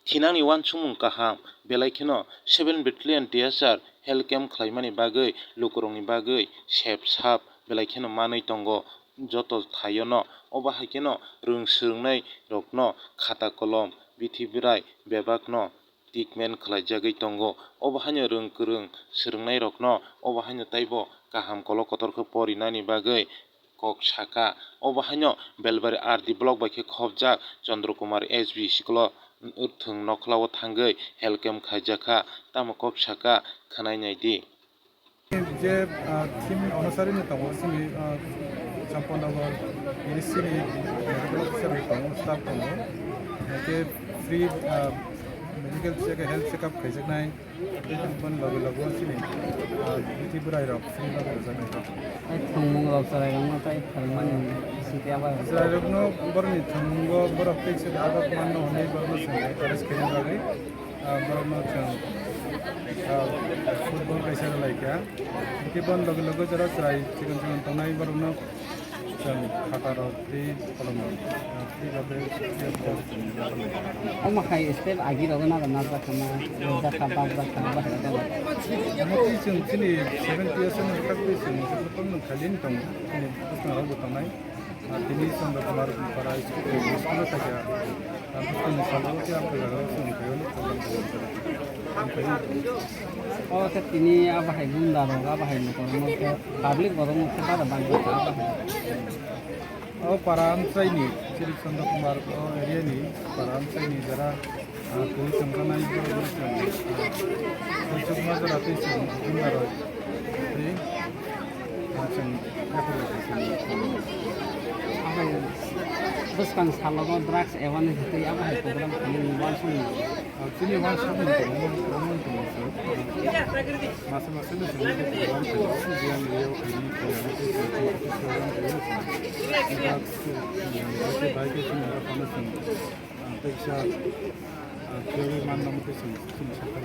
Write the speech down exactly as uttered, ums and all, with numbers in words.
Thinangni uansukmung kaham, belai kheno seven Battalion T S R health camp khlaimani bagwi lukurokni bagwi sep sap belai kheno manwi tongo. Joto thaiono obo hai kheno rwng swrwngnairokno khata kolom, bithi bwrai bebakno treatment khlaijagwi tongo. Obo haino rwng kwrwng swrwngnairokno obo haino taibo kaham kolok kotor khe porinani bagwi kok saka. Obo haino Belbari R D block bai khe khopjak Chandra Kumar S B sikolo Rwthwng nokhlao thangwi health camp khaijakha, tamo kok saka khwnai naidi. Je, ah, theme onusari ni tongo, chini, ah, Champanagar N C ni medical officer rok tongo, staff tongo. Hwnkhe free, ah, medical check, health checkup khaijaknai. Tei boni loge loge o chini, ah, bithi bwrai rok free no rwjaknai. Tei thwngmung rok chwrai rok no tei phaimani site abo. Chwrai rok no borok ni thwngmung o borok tei se agak manno hwnwi borok no chwng encourage khaina bagwi, ah, borok no chwng, ah, football kaisa rwlai kha. Tei boni loge loge jora chwrai chikon chikon tongnai borok no Chwng khatarok tei kolomrok, ah, tei bagwi tei kolom chwng yakarnai. Omo hai step agi rogwi naro najak kha ma, rwjak kha, bajak kha, bahai rok. Omo tei chwng chini seventy years ni bwkhak tei chwng jotono khailini tongo, chini bwskango bo tongnai. Ah, tini Chandra Kumar para school, school o thangkha. Ang bwskangni salo khe ang khe jaga o chwng khaio, program khaio. Ang khaio. O khe tini abo hai gunda rok, abo hai nokol rok khe public borok no khe bara bang kha abo hai. O para amchai ni, Sri Chandra Kumar o area ni para amchai ni jara, ah, twi tongjanai borok rok chwng, ah, twi chukma jora twi chwng gunda rok twi. Abo bwskang salogo drugs awareness tei abo hai program khainani uansukmung. Chini uansukmung tongo, omo wng tongmo se. Masa masa no chwng program khaio, B M A o khaini khaiyani tei chwng program khaio. Drugs, bai khe chini aro phano chwng, ah, tei kisa, ah, theory manna mungkhe chwng, chini sakha